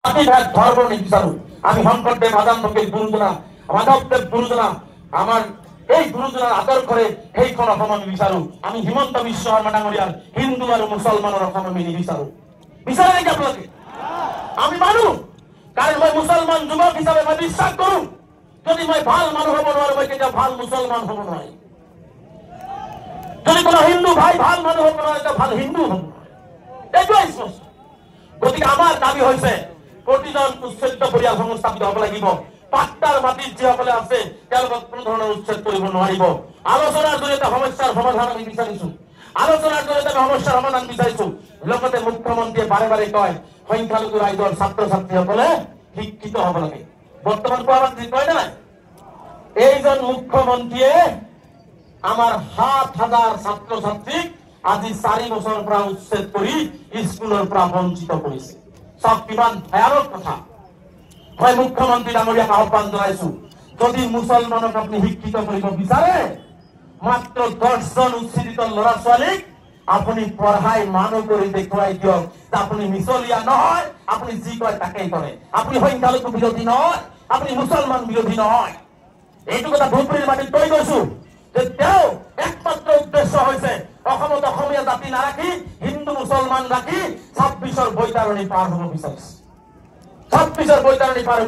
জাতিভেদ ধৰ্ম নিবিচাৰো। আমি শংকৰদেৱ, আজান ফকীৰ গুৰুজনা, মাধৱদেৱ গুৰুজনা, আমাৰ এই গুৰুজনাৰ আদৰ্শৰে সেইখন অসম আমি বিচাৰো। আমি হিমন্ত বিশ্ব শৰ্মা ডাঙৰীয়াৰ হিন্দু আৰু মুছলমানৰ অসম আমি নিবিচাৰো। বিচাৰে নেকি আপোনালোকে? আমি মানুহ, কাৰণ মই মুছলমান যুৱক হিচাপে মই বিশ্বাস কৰো, যদি মই ভাল মানুহ হ'ব নোৱাৰো, মই কেতিয়াও ভাল মুছলমান হ'ব নোৱাৰিম। যদি কোনো হিন্দু ভাই ভাল মানুহ হ'ব নোৱাৰে, তেওঁ ভাল হিন্দু হ'ব নোৱাৰে। এইটোৱে স্পষ্ট। গতিকে আমাৰ দাবী হৈছে প্ৰতিজন উচ্ছেদিত পৰিয়াল সংস্থাপিত হ'ব লাগিব। পাট্টাৰ মাটিত যিসকলে আছে তেওঁলোকক কোনো ধৰণৰ উচ্ছেদ কৰিব নোৱাৰিব। আলোচনাৰ জৰিয়তে সমস্যাৰ সমাধান আমি বিচাৰিছো, আলোচনাৰ জৰিয়তে আমি সমস্যাৰ সমাধান বিচাৰিছো। লগতে মুখ্যমন্ত্ৰীয়ে বাৰে বাৰে কয় সংখ্যালঘু ৰাইজৰ ছাত্ৰ ছাত্ৰীসকলে শিক্ষিত হ'ব লাগে। বৰ্তমান কোৱা কয় নাই, এইজন মুখ্যমন্ত্ৰীয়ে আমাৰ 7000 ছাত্ৰ ছাত্ৰীক আজি 4 বছৰৰ পৰা উচ্ছেদ কৰি স্কুলৰ পৰা বঞ্চিত কৰিছে। চাওক কিমান ভয়ানক কথা। মই মুখ্যমন্ত্ৰী ডাঙৰীয়াক আহ্বান জনাইছো, যদি মুছলমানক আপুনি শিক্ষিত কৰিব বিচাৰে, মাত্ৰ 10জন উচ্ছেদিত ল'ৰা ছোৱালীক আপুনি পঢ়াই মানুহ কৰি দেখুৱাই দিয়ক যে আপুনি মিছলীয়া নহয়, আপুনি যি কয় তাকেই কৰে, আপুনি সংখ্যালঘু বিৰোধী নহয়, আপুনি মুছলমান বিৰোধী নহয়। এইটো কথা ধুবুৰীৰ মাটিত কৈ গৈছো যে তেওঁ একমাত্ৰ উদ্দেশ্য হৈছে অসমত অসমীয়া জাতি নাৰাখি হিন্দু মুছলমান ৰাখি 26ৰ বৈতৰণি পাৰ হ'ব বিচাৰিছে। 26ৰ বৈতৰণি পাৰ